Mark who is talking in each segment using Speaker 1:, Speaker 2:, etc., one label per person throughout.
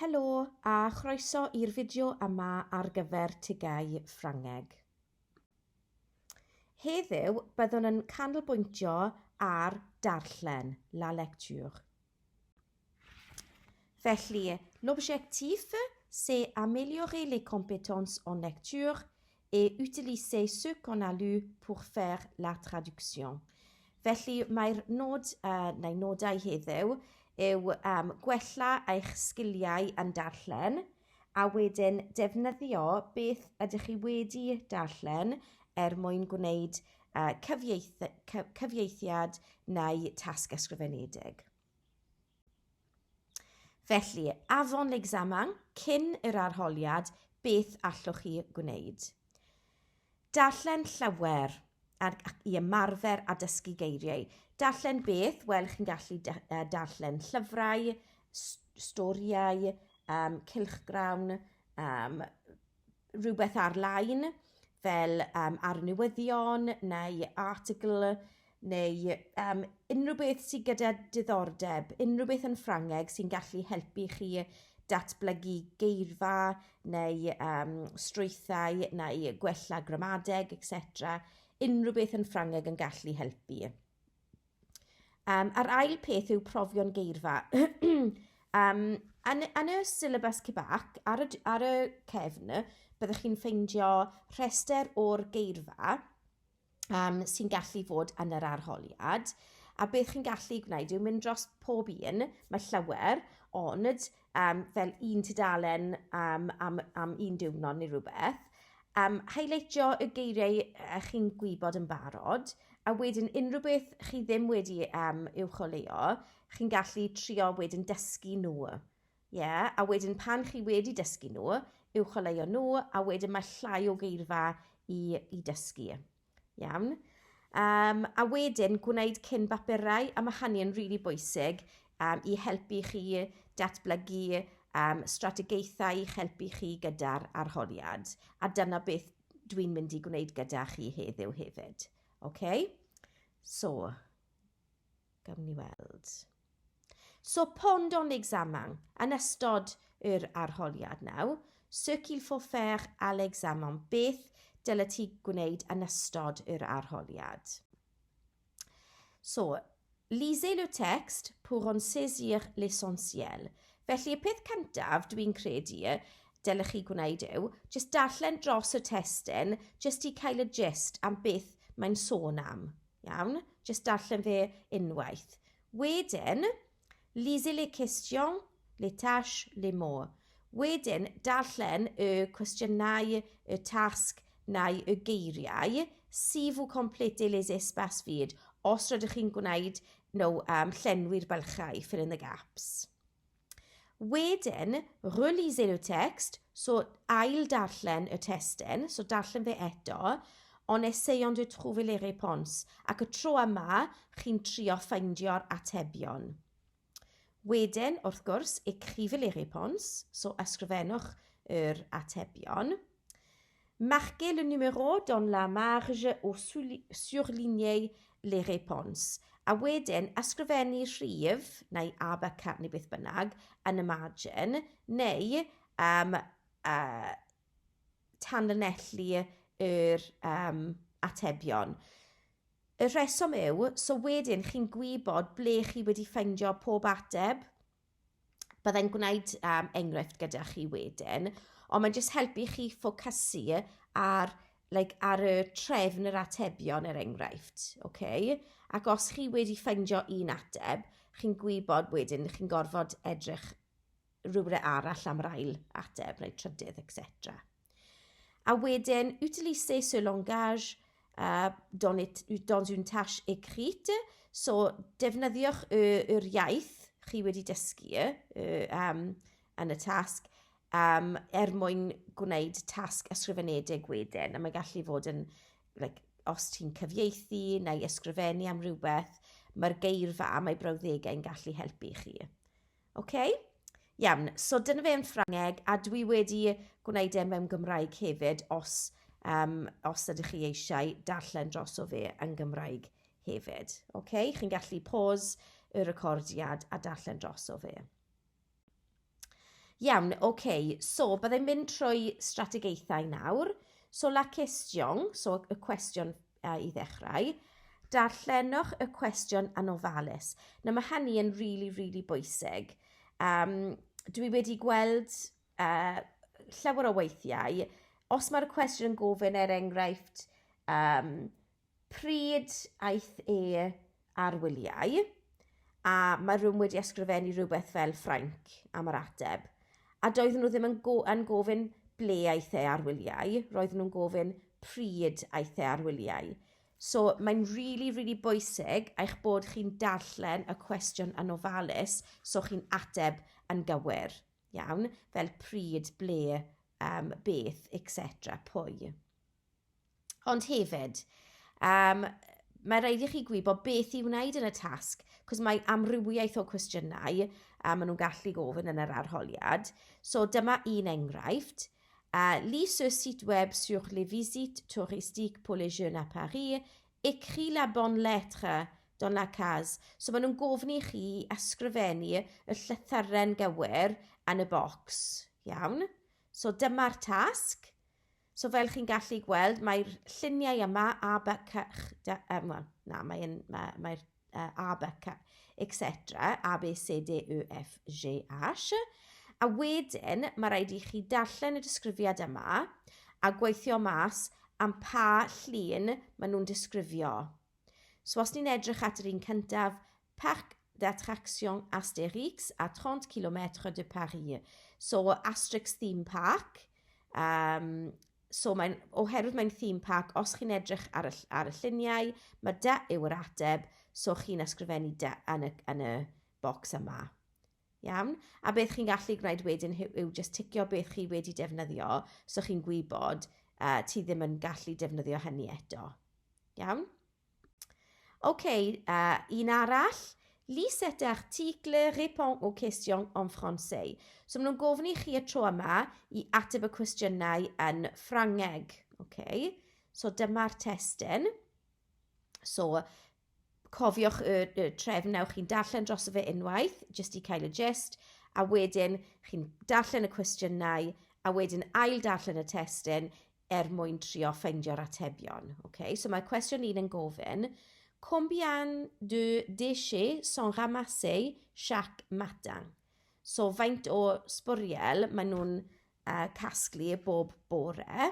Speaker 1: Helo a chroeso i'r fideo yma ar gyfer TGAU Ffrangeg. Heddiw byddwn yn canolbwyntio ar darllen, la lecture. Felly, l'objectif, c'est améliorer les compétences en lecture et utiliser ce qu'on a lu pour faire la traduction. Felly mae'r nod, uh, neu nodau heddiw, yw um, gwella eich sgiliau yn darllen a wedyn defnyddio beth ydych chi wedi darllen er mwyn gwneud uh, cyfieith, cyfieithiad neu tasg ysgrifenedig. Felly, avant l'examen, cyn yr arholiad, beth allwch chi gwneud? Darllen llawer ar, i ymarfer a dysgu geiriau. Darllen beth? Wel, chi'n gallu darllen llyfrau, storiau, um, cylchgrawn, um, rhywbeth ar-lein, fel um, ar newyddion neu article neu um, unrhyw beth sydd gyda diddordeb, unrhyw beth yn Ffrangeg sy'n gallu helpu chi datblygu geirfa neu um, strwythau neu gwella gramadeg, etc. Unrhyw beth yn Ffrangeg yn gallu helpu. Um, a'r ail peth yw profion geirfa. um, yn, yn y syllabus Quebec, ar y, ar y cefn, byddwch chi'n ffeindio rhestr o'r geirfa um, sy'n gallu fod yn yr arholiad. A beth chi'n gallu gwneud yw mynd dros pob un, mae llawer, ond um, fel un tudalen um, am, am un diwrnod neu rhywbeth, um, highlightio y geiriau chi'n gwybod yn barod, a wedyn unrhyw beth chi ddim wedi um, uwcholeuo, chi'n gallu trio wedyn dysgu nhw. Yeah, a wedyn pan chi wedi dysgu nhw, uwcholeuo nhw, a wedyn mae llai o geirfa i, i dysgu. Iawn. Um, a wedyn gwneud cyn bapurau, a mae hynny yn rili really bwysig um, i helpu chi datblygu um, strategaethau i'ch helpu chi gyda'r arholiad. A dyna beth dwi'n mynd i gwneud gyda chi heddiw hefyd. OK? So, gawn ni weld. So pendant l'examen, yn ystod yr arholiad nawr, ce qu'il faut faire à l'examen, beth dyle ti gwneud yn ystod yr arholiad. So, lisez le texte pour en saisir l'essentiel. Felly, y peth cyntaf dwi'n credu dylech chi gwneud yw jyst darllen dros y testun jyst i cael y gist am beth mae'n sôn am. Iawn? Jyst darllen fe unwaith. Wedyn, lisez les questions, les tâches, les mots. Wedyn, darllen y cwestiynau, y tasg neu y geiriau, si vous complétez les espaces vides, os rydych chi'n gwneud no, um, llenwi'r bylchau, fill in the gaps. Wedyn, relisez le texte, so ail darllen y testun, so darllen fe eto, en essayant de trouver les réponses, ac y tro yma, chi'n trio ffeindio'r atebion. Wedyn, wrth gwrs, écrivez les réponses, so ysgrifennwch yr atebion. Marquez le numéro dans la marge ou surlignez les réponses. A wedyn, ysgrifennu rhif, neu A, B, C, neu beth bynnag, yn y margin, neu um, uh, tanlinellu yr um, atebion. Y rheswm yw, so wedyn chi'n gwybod ble chi wedi ffeindio pob ateb. Byddai'n gwneud um, enghraifft gyda chi wedyn, ond mae'n jyst helpu chi ffocysu ar, like, ar y trefn yr atebion er enghraifft. Okay? Ac os chi wedi ffeindio un ateb, chi'n gwybod wedyn chi'n gorfod edrych rhywle arall am yr ail ateb neu trydydd, etc. A wedyn, utiliser ce langage uh, dans, les, dans une tâche écrite. So, defnyddiwch y, yr iaith chi wedi dysgu y, um, yn y tasg um, er mwyn gwneud tasg ysgrifenedig wedyn. A mae gallu fod yn, like, os ti'n cyfieithu neu ysgrifennu am rhywbeth, mae'r geirfa, mae brawddegau'n gallu helpu chi. Ok? Iawn, so dyna fe yn Ffrangeg, a dwi wedi gwneud e mewn Gymraeg hefyd, os, um, os ydych chi eisiau darllen droso fe yn Gymraeg hefyd. Ok? Chi'n gallu pause y recordiad a darllen droso fe. Iawn, oce. Okay. So, byddai'n mynd trwy strategaethau nawr. So, la question, so y cwestiwn i ddechrau. Darllenwch y cwestiwn yn ofalus. Nawr, mae hynny yn really, really bwysig. Dwi wedi gweld llawer o weithiau, os mae'r cwestiwn yn gofyn er enghraifft, pryd aeth e ar wyliau, a mae rhywun wedi ysgrifennu rhywbeth fel Ffrainc am yr ateb. A doedden nhw ddim yn, go yn gofyn ble aeth e ar wyliau, roedden nhw'n gofyn pryd aeth e ar wyliau. So mae'n really, really bwysig eich bod chi'n darllen y cwestiwn yn ofalus so chi'n ateb yn gywir. Iawn? Fel pryd, ble, beth, etc. Pwy. Ond hefyd, mae rhaid i chi gwybod beth i wneud yn y tasg, cos mae amrywiaeth o cwestiynau a maen nhw'n gallu gofyn yn yr arholiad. So dyma un enghraifft. Lis ce site web sur les visites touristiques pour les jeunes à Paris. Écris la bonne lettre dans la case. So maen nhw'n gofyn i chi ysgrifennu y llythyren gywir yn y bocs. Iawn? So dyma'r tasg. So fel chi'n gallu gweld, mae'r lluniau yma, A, B, C, Ch, D, um, well, na, mae'n, mae'r mae, A, B, C, etc. A, B, C, D, E, F, G, H. A wedyn, mae rhaid i chi darllen y disgrifiad yma a gweithio mas am pa llun maen nhw'n disgrifio. So os ni'n edrych at yr un cyntaf, Parc d'attractions Astérix à 30 km de Paris. So Asterix Theme Park. So mae'n, oherwydd mae'n theme park, os chi'n edrych ar y, ar y lluniau, mae dy yw'r ateb, so chi'n ysgrifennu dy yn y, yn y bocs yma. Iawn? A beth chi'n gallu gwneud wedyn yw just ticio beth chi wedi defnyddio, so chi'n gwybod ti ddim yn gallu defnyddio hynny eto. Iawn? OK, un arall. Lis cet article, réponds aux questions en français. So maen nhw'n gofyn i chi y tro yma i ateb y cwestiynau yn Ffrangeg. OK, so dyma'r testun. So, cofiwch y, y trefn newch chi'n darllen dros fe unwaith, jyst i cael y gist, a wedyn chi'n darllen y cwestiynau, a wedyn ail darllen y testun er mwyn trio ffeindio'r atebion. Okay? So mae cwestiwn un yn gofyn, Combien de déchets sont ramassés chaque matin? So faint o sbwriel maen nhw'n casglu bob bore?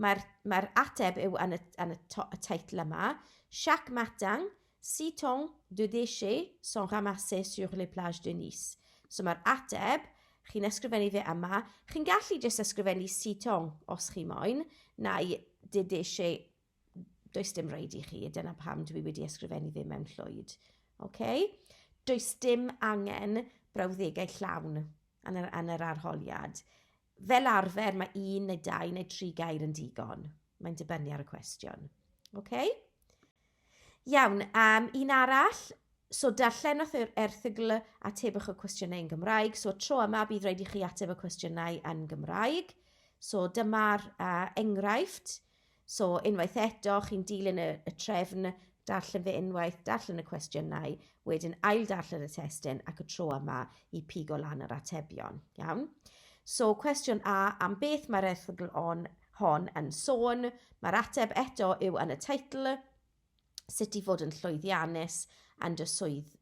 Speaker 1: Mae'r mae ateb yw yn y, yn y, to, y teitl yma. Chaque matin, 6 tonnes de déchets sont ramassés sur les plages de Nice. So mae'r ateb, chi'n ysgrifennu fe yma. Chi'n gallu jyst ysgrifennu 6 tonnes os chi moyn, neu de déchets, does dim rhaid i chi, dyna pam dwi wedi ysgrifennu fe mewn llwyd. Okay? Does dim angen brawddegau llawn yn yr, yn yr arholiad. Fel arfer mae un neu dau neu tri gair yn digon. Mae'n dibynnu ar y cwestiwn. Okay? Iawn, un arall. So darllenwch yr erthygl atebwch y cwestiynau yn Gymraeg. So tro yma bydd rhaid i chi ateb y cwestiynau yn Gymraeg. So dyma'r enghraifft. So unwaith eto, chi'n dilyn y, y trefn, darllen fe unwaith, darllen y cwestiynau, wedyn ail darllen y testun ac y tro yma i pigo lan yr atebion. Iawn? So cwestiwn A, am beth mae'r erthygl on, hon yn sôn? Mae'r ateb eto yw yn y teitl, sut i fod yn llwyddiannus yn dy swydd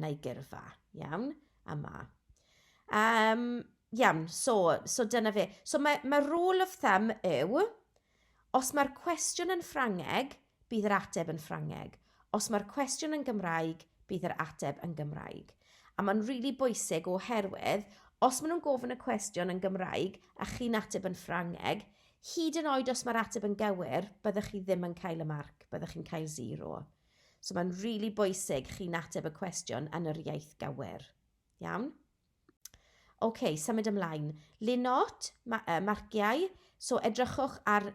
Speaker 1: neu gyrfa. Iawn? Yma. Iawn, so, so dyna fe. So mae, mae rule of thumb yw, os mae'r cwestiwn yn Ffrangeg, bydd yr ateb yn Ffrangeg. Os mae'r cwestiwn yn Gymraeg, bydd yr ateb yn Gymraeg. A mae'n rili really bwysig oherwydd, os maen nhw'n gofyn y cwestiwn yn Gymraeg a chi'n ateb yn Ffrangeg, hyd yn oed os mae'r ateb yn gywir, byddwch chi ddim yn cael y marc, byddwch chi'n cael zero. So mae'n rili really bwysig chi'n ateb y cwestiwn yn yr iaith gywir. Iawn? OK, symud ymlaen. Linot, ma marciau. So edrychwch ar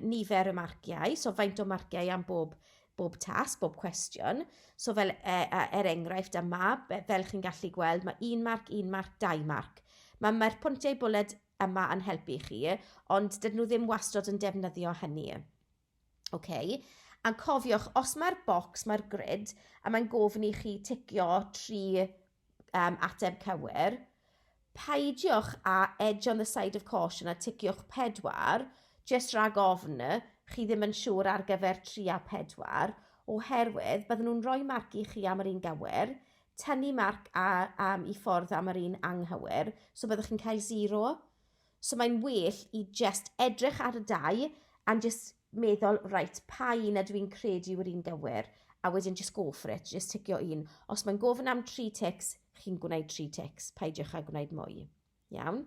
Speaker 1: nifer y marciau. So faint o marciau am bob, bob tasg, bob cwestiwn. So fel, er enghraifft yma, fel chi'n gallu gweld, mae un marc, un marc, dau marc. Mae'r mae pwyntiau bwled yma yn helpu chi, ond dydyn nhw ddim wastod yn defnyddio hynny. OK? A cofiwch, os mae'r bocs, mae'r grid, a mae'n gofyn i chi ticio tri ateb cywir, Peidiwch â edge on the side of caution a ticiwch 4, jyst rhag ofn chi ddim yn siŵr ar gyfer 3 a 4, oherwydd bydden nhw'n rhoi marc i chi am yr un gywir, tynnu marc a, um, i ffordd am yr un anghywir, so byddwch chi'n cael 0. So mae'n well i just edrych ar y dau and just meddwl, reit, pa un ydw i'n credu yw'r un gywir, a wedyn just go for it, just ticio un. Os mae'n gofyn am 3 tics, chi'n gwneud 3 tics, peidiwch â gwneud mwy. Iawn?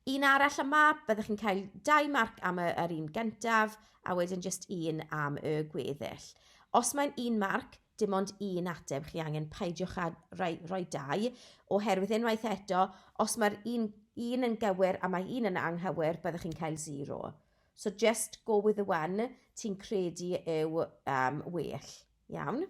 Speaker 1: Un arall yma, byddwch chi'n cael 2 marc am y, yr un gyntaf, a wedyn just un am y gweddill. Os mae'n un marc, dim ond un ateb chi angen, peidiwch â rhoi, rhoi dau, oherwydd unwaith eto, os mae'r un, un yn gywir a mae un yn anghywir, byddwch chi'n cael zero. So just go with the one ti'n credu yw um, well. Iawn?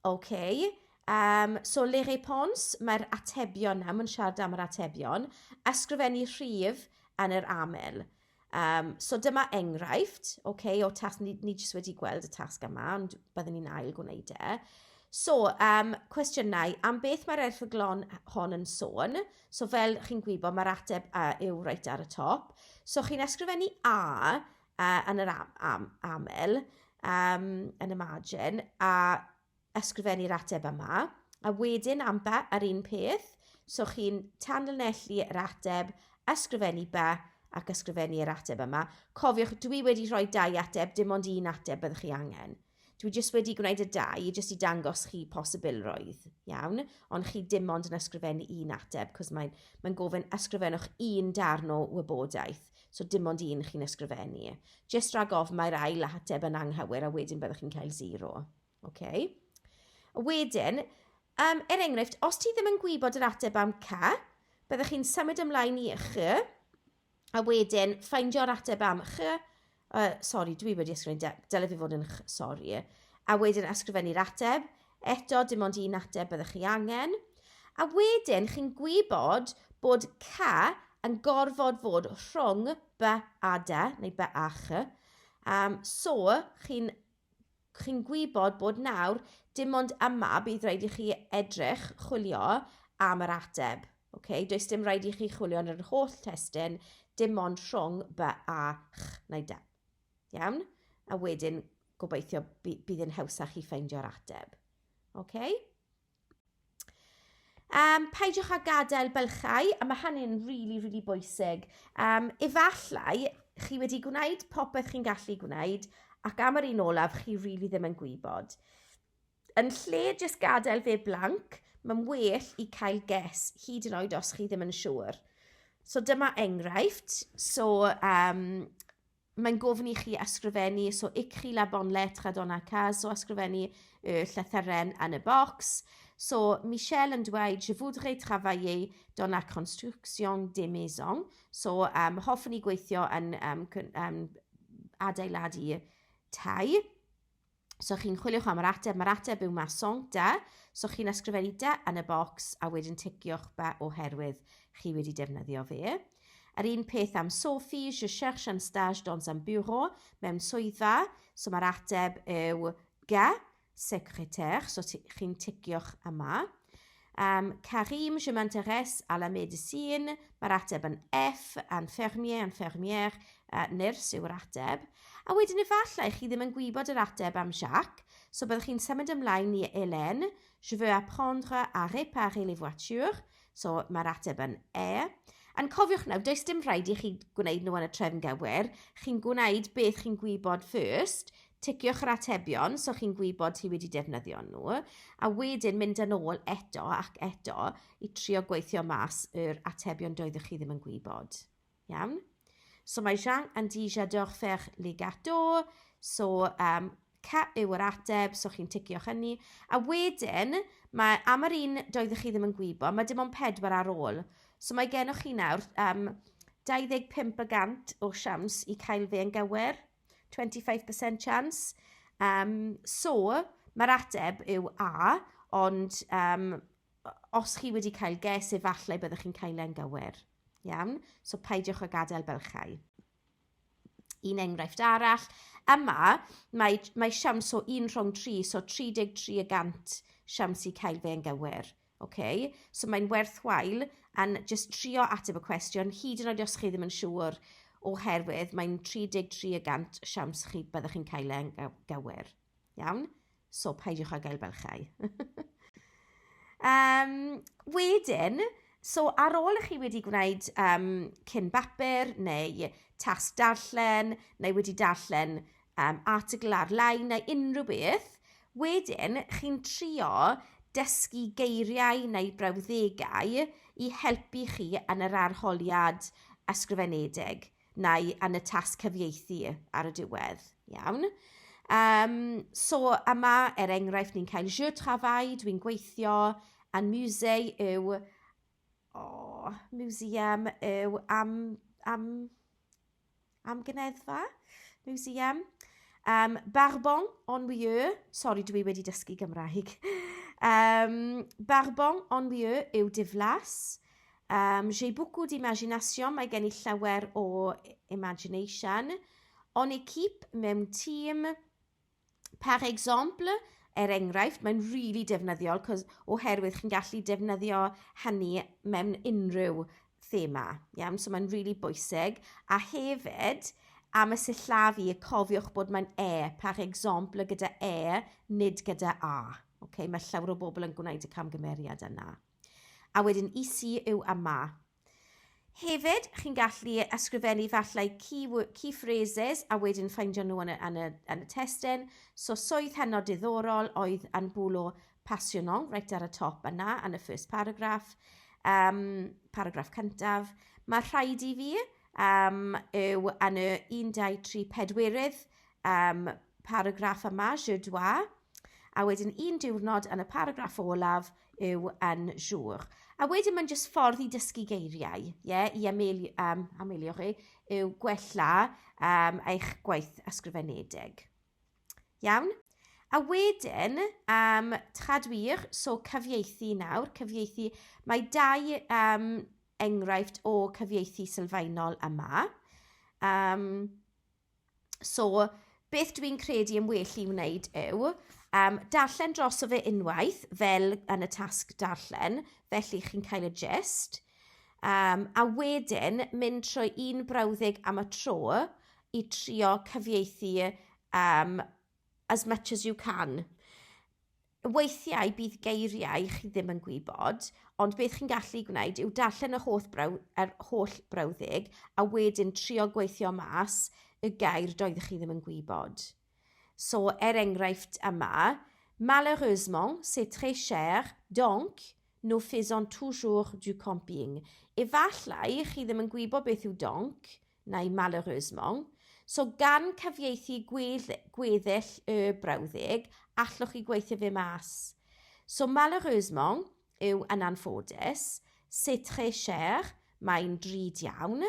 Speaker 1: OK. Um, so les réponses, mae'r atebion na, mae'n siarad am yr atebion. Ysgrifennu rhif yn yr aml. Um, so dyma enghraifft, okay, o tasg, ni, ni jyst wedi gweld y tasg yma, ond byddwn ni'n ail gwneud e. So, um, cwestiynau, am beth mae'r erthyglon hon yn sôn? So fel chi'n gwybod, mae'r ateb uh, yw reit ar y top. So chi'n ysgrifennu A uh, yn yr am, am, aml, um, yn y margin, a ysgrifennu'r ateb yma. A wedyn am B, yr un peth. So chi'n tanlinellu yr ateb, ysgrifennu B ac ysgrifennu yr ateb yma. Cofiwch, dwi wedi rhoi dau ateb, dim ond un ateb byddwch chi angen. Dwi jyst wedi gwneud y dau, jyst i dangos chi posibilrwydd, iawn? Ond chi dim ond yn ysgrifennu un ateb, cos mae'n mae gofyn ysgrifennwch un darn o wybodaeth. So dim ond un chi'n ysgrifennu. Jyst rhag ofn mae'r ail ateb yn anghywir a wedyn byddwch chi'n cael zero. Okay. Wedyn, um, er enghraifft, os ti ddim yn gwybod yr ateb am C, byddwch chi'n symud ymlaen i ch, a wedyn ffeindio'r ateb am ch, uh, sori, dwi wedi ysgrifennu, dyle fi fod yn ch, sori, a wedyn ysgrifennu'r ateb, eto dim ond un ateb byddwch chi angen, a wedyn chi'n gwybod bod C yn gorfod fod rhwng B a D, neu B a ch, um, so chi'n chi'n gwybod bod nawr dim ond yma bydd rhaid i chi edrych, chwilio am yr ateb. Okay? Does dim rhaid i chi chwilio yn yr holl testun, dim ond rhwng B a ch neu D. Iawn? A wedyn gobeithio bydd yn hawsach i ffeindio'r ateb. Okay? Um, peidiwch â gadael bylchau, a mae hynny'n really, really bwysig. Um, efallai chi wedi gwneud popeth chi'n gallu gwneud, ac am yr un olaf chi really ddim yn gwybod. Yn lle jyst gadael fe blank, mae'n well i cael guess, hyd yn oed os chi ddim yn siŵr. So dyma enghraifft. So, um, Mae'n gofyn i chi ysgrifennu, so écrit la bonne lettre dans la case, so ysgrifennu y llythyren yn y bocs. So Michel yn dweud, je voudrais travailler dans la construction des maisons. So um, hoffwn i gweithio yn um, um, adeiladu tai. So chi'n chwiliwch am yr ateb, mae'r ateb yw mason, da. So chi'n ysgrifennu da yn y bocs a wedyn ticiwch ba oherwydd chi wedi defnyddio fe. Yr un peth am Sophie, je cherche un stage dans un bureau, mewn swyddfa. So mae'r ateb yw G, secrétaire, so chi'n ticiwch yma. Um, Karim, je m'intéresse à la médecine. Mae'r ateb yn F, infirmier, infirmière, uh, nyrs yw'r ateb. A wedyn efallai chi ddim yn gwybod yr ateb am Jacques, so byddwch chi'n symud ymlaen i Hélène, je veux apprendre à réparer les voitures, so mae'r ateb yn E. A'n cofiwch nawr, does dim rhaid i chi gwneud nhw yn y trefn gywir. Chi'n gwneud beth chi'n gwybod first, ticiwch yr atebion so chi'n gwybod chi wedi defnyddio nhw, a wedyn mynd yn ôl eto ac eto i trio gweithio mas yr atebion doeddech chi ddim yn gwybod. Iawn? So mae Jean yn di j'adore faire les gâteaux, so um, C yw yr ateb, so chi'n ticio hynny. A wedyn, mae am yr un doeddech chi ddim yn gwybod, mae dim ond pedwar ar ôl. So mae gennych chi nawr um, 25% o siawns i cael fe yn gywir. 25% chance. Um, so, mae'r ateb yw A, ond um, os chi wedi cael ges, efallai byddwch chi'n cael e'n gywir. Iawn? So peidiwch â gadael bylchau. Un enghraifft arall, yma mae, mae siawns o 1 rhwng 3, so 33 y gant siawns i cael fe yn gywir. Okay? So mae'n werthwael yn just trio ateb y cwestiwn, hyd yn oed os chi ddim yn siŵr, oherwydd mae'n 33 y gant siawns chi byddwch chi'n cael e'n gywir. Iawn? So peidiwch â gael bylchau. Wedyn, so ar ôl i chi wedi gwneud cyn bapur neu tasg darllen, neu wedi darllen article ar-lein neu unrhyw beth, wedyn chi'n trio dysgu geiriau neu brawddegau i helpu chi yn yr arholiad ysgrifenedig neu yn y tasg cyfieithu ar y diwedd. Iawn? So yma, er enghraifft, ni'n cael je travaille, dwi'n gweithio, and musée yw, oh, museum yw am, am, amgueddfa, museum. Barbon, ennuyeux, sorry dwi wedi dysgu Gymraeg. Barbon, ennuyeux yw diflas. J'ai beaucoup d'imagination, mae gen i llawer o imagination. En équipe, mewn tîm. Par exemple, er enghraifft, mae'n rili really defnyddiol cos oherwydd chi'n gallu defnyddio hynny mewn unrhyw thema. Iawn? So mae'n rili really bwysig. A hefyd, am y sillafu, cofiwch bod mae'n e, par exemple gyda e, nid gyda a. Okay? Mae llawer o bobl yn gwneud y camgymeriad yna. A wedyn ici yw yma. Hefyd, chi'n gallu ysgrifennu falle key, key phrases a wedyn ffeindio nhw yn y, yn y, yn y testun. So, swydd hynod diddorol oedd yn bwlo passionnant, reit ar y top yna, yn y first paragraph, paragraff cyntaf. Mae rhaid i fi yw yn y 1, 2, 3, pedwerydd paragraff yma, je dois. A wedyn un diwrnod yn y paragraff olaf yw un jour. A wedyn mae'n jyst ffordd i dysgu geiriau, yeah, i ameli, amelio chi, yw gwella eich gwaith ysgrifenedig. Iawn? A wedyn, traduire, so cyfieithu nawr, cyfieithu, mae dau enghraifft o cyfieithu sylfaenol yma. So, beth dwi'n credu yn well i wneud yw darllen droso fe unwaith, fel yn y tasg darllen, felly chi'n cael y gist, a wedyn mynd trwy un brawddeg am y tro i trio cyfieithu as much as you can. Weithiau bydd geiriau chi ddim yn gwybod, ond beth chi'n gallu gwneud yw darllen y holl, braw, yr holl brawddeg a wedyn trio gweithio mas y gair doeddech chi ddim yn gwybod. So, er enghraifft yma, malheureusement, c'est très cher, donc, nous faisons toujours du camping. Efallai chi ddim yn gwybod beth yw donc, neu malheureusement. So gan cyfieithu gweddill y brawddeg, allwch chi gweithio fe mas. So malheureusement yw yn anffodus, c'est très cher, mae'n drud iawn.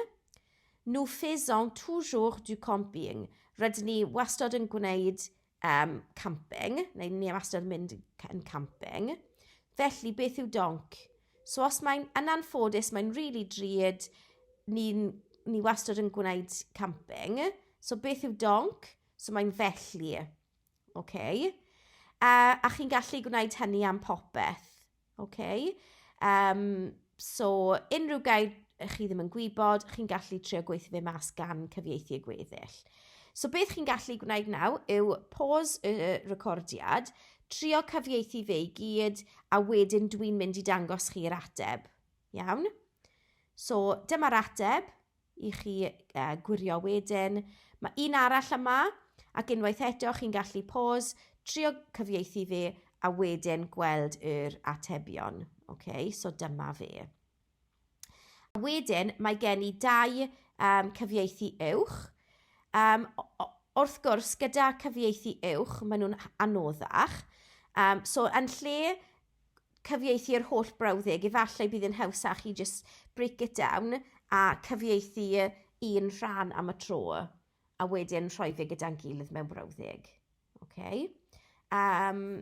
Speaker 1: Nous faisons toujours du camping. Rydyn ni wastad yn gwneud camping, neu ni wastad yn mynd yn camping. Felly, beth yw donc? So os mae'n yn anffodus, mae'n rili really drud, ni wastad yn gwneud camping. So beth yw donc? So mae'n felly. Okay. A chi'n gallu gwneud hynny am popeth. Okay. So unrhyw gair chi ddim yn gwybod, chi'n gallu trio gweithio fe mas gan cyfieithu y gweddill. So beth chi'n gallu gwneud nawr yw pause y recordiad, trio cyfieithu fe i gyd, a wedyn dwi'n mynd i dangos chi'r ateb. Iawn? So dyma'r ateb i chi gwirio wedyn. Mae un arall yma, ac unwaith eto chi'n gallu pause, trio cyfieithu fe, a wedyn gweld yr atebion. Okay, so dyma fe. A wedyn mae gen i dau cyfieithu uwch. Wrth gwrs, gyda cyfieithu uwch, maen nhw'n anoddach. So, yn lle cyfieithu'r holl brawddeg, efallai bydd yn hawsach i just break it down a cyfieithu un rhan am y tro, a wedyn rhoi fe gyda'n gilydd mewn brawddeg. Okay.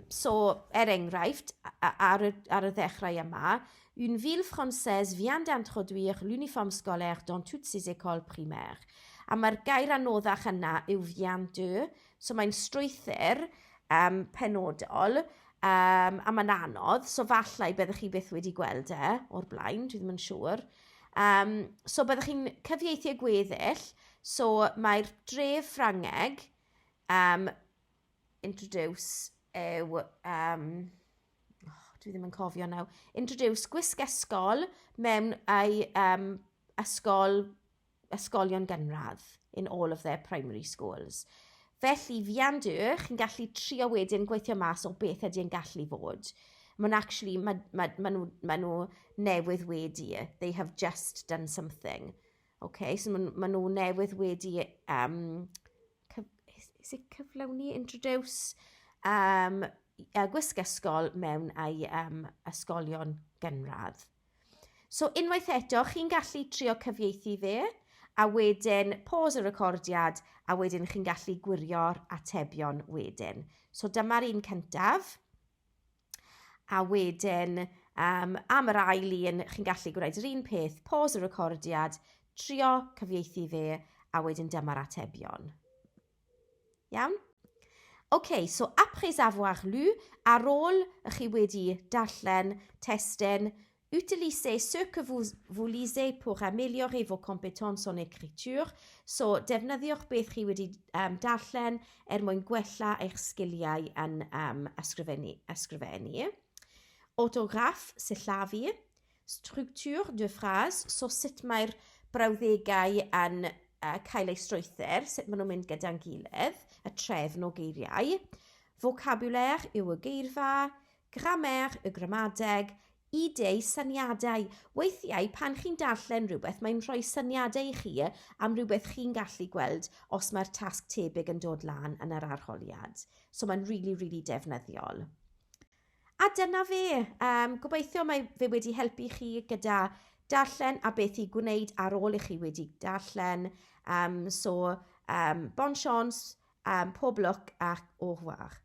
Speaker 1: So, er enghraifft, ar y ddechrau yma, une ville française vient d'introduire l'uniforme scolaire dans toutes ses écoles primaires. A mae'r gair anoddach yna yw vient de, so mae'n strwythur penodol. A mae'n anodd, so fallai byddwch chi byth wedi gweld e o'r blaen, dwi ddim yn siŵr. So byddwch chi'n cyfieithu y gweddill, so mae'r dref Ffrangeg, introduce yw, oh, dwi ddim yn cofio nawr, introduce gwisg ysgol mewn ei ysgol, ysgolion gynradd in all of their primary schools. Felly, viande, chi'n gallu trio wedyn gweithio mas o beth ydy yn gallu fod. Mae'n actually, mae ma, ma nhw, ma nhw newydd wedi, they have just done something. Okay, so mae ma nhw newydd wedi, is it cyflawni, introduce, gwisg ysgol mewn ei ysgolion gynradd. So unwaith eto, chi'n gallu trio cyfieithu fe, a wedyn pause y recordiad, a wedyn chi'n gallu gwirio'r atebion wedyn. So dyma'r un cyntaf. A wedyn, am yr ail un, chi'n gallu gwneud yr un peth, pause y recordiad, trio cyfieithu fe, a wedyn dyma'r atebion. Iawn? OK, so après avoir lu, ar ôl y chi wedi darllen testun, utilisez ce que vous, vous lisez pour améliorer vos compétences en écriture. So, defnyddiwch beth chi wedi darllen er mwyn gwella eich sgiliau yn ysgrifennu. Ysgrifennu. Orthographe, sillafu. Structure de phrase, so sut mae'r brawddegau yn cael eu strwythur, sut maen nhw'n mynd gyda'n gilydd, y trefn o geiriau. Vocabulaire yw y geirfa, grammaire y gramadeg, idée, syniadau. Weithiau, pan chi'n darllen rhywbeth, mae'n rhoi syniadau i chi am rhywbeth chi'n gallu gweld os mae'r tasg tebyg yn dod lan yn yr arholiad. So mae'n really, really defnyddiol. A dyna fe. Gobeithio mae fe wedi helpu chi gyda darllen a beth i gwneud ar ôl i chi wedi darllen. So, bon chance, pob lwc ac au revoir.